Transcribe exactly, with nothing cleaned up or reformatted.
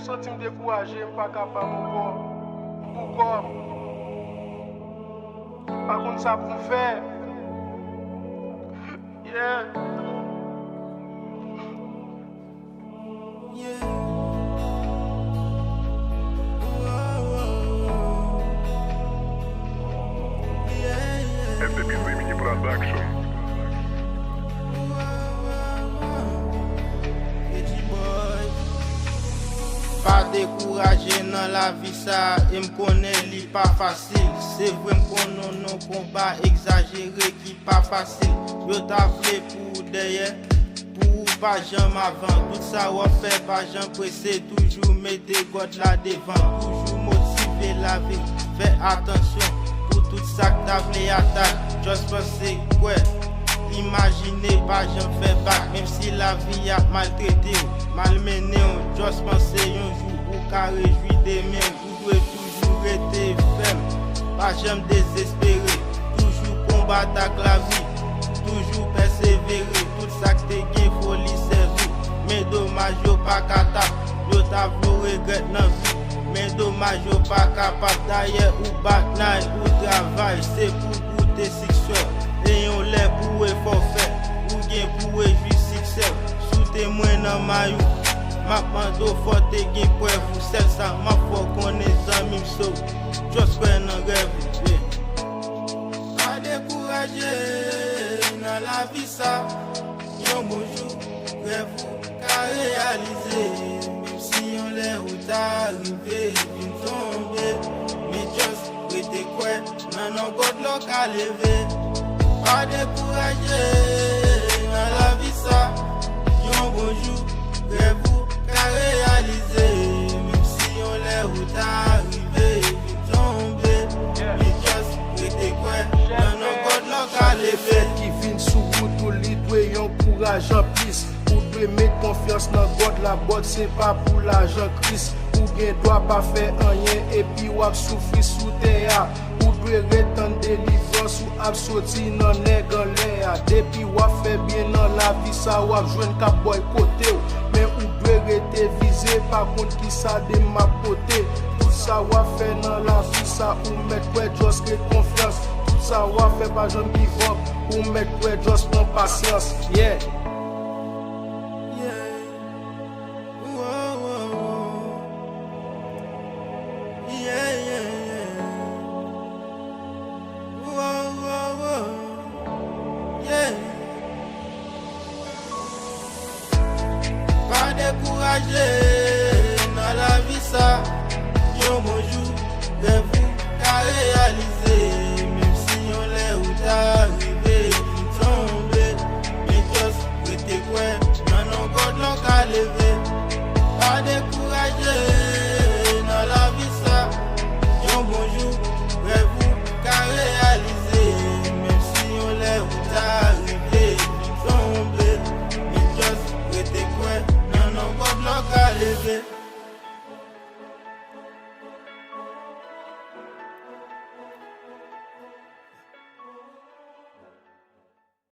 Santi m dekouraje, m pa kapab ankò. M pou kò m. M pa konn sa pou m fè. Yeah. Pa dekouraje nan lavi sa, e m konnen li pa fasil. Se vre m konnen w nan konba egzajere ki pa fasil. Yo ta vle pou ou dèyè, pou ou pa janm avan. Tout sa w ap fè, pa janm prese. Toujou mete God la devan. Toujou motive lavi. Fè atansyon pou tout sa k ta vle atak. Just panse, kwè, imajine, pa janm fè bak. Menm si lavi ap maltrete w, malmennen w, just panse yon jou ou ka rejwi demen w. Ou dwe toujou rete fèm, pa janm dezespere. Toujou konbat ak lavi, toujou pèsevere. Tout sa k te gen foli sèvi, men domaj yo pa ka tap. Yo ta vle w regrèt nan vi, men domaj yo pa kapab. Dayè ou bat nine, ou travay, se pou goute siksè. E yon lè pou efò fèt, ou gen pou rejwi siksè. Si w te mwen nan may ou, m ap mande w fò te gen prèv ou. Sèl sa m ap fè w konnen, zanmi m, so just kwè nan rèv ou, yeah. Pa dekouraje nan lavi sa, yon bon jou rèv ou ka reyalize. Menm si yon lè ou ta rive vin tonbe, men just rete kwè nan non God la w ka leve. Pa dekouraje nan lavi sa, yon bon jou rèv ou ka reyalize. Menm si yon lè ou ta rive vin tonbe, men just rete kwè nan non God la w ka leve. Ki vin sou wout ou, li dwe yon kouraj anplis. Ou dwe met konfyans nan God la, but se pa pou lajan Kris. Ou gen dwa pa fè anyen epi w ap soufri sou tè a. Ou dwe ret tann delivrans ou ap soti nan nèg anlè a. Depi w ap fè byen nan lavi sa, w ap jwenn k ap bòykote w. Men ou dwe rete vize, pa konn kisa demen ap pote. Tout sa w ap fè nan lavi sa, ou mèt kwè, just ret konfyans. Tout sa w ap fè, pa janm give up. Ou mèt kwè, just pran pasyans. Yeah. Yeah. Whoa, whoa, whoa. Yeah, yeah, yeah. Whoa, whoa, whoa. Yeah. Pa dekouraje nan lavi sa. Yon bon jou, rèv ou ka reyalize. Menm si yon lè ou ta rive vin tonbe, men just rete kwè nan non God la w ka leve. Pa dekouraje nan lavi sa. Yon bon jou, rèv ou ka reyalize. Menm si yon lè ou ta rive vin tonbe, men just rete kwè nan non God la w ka leve.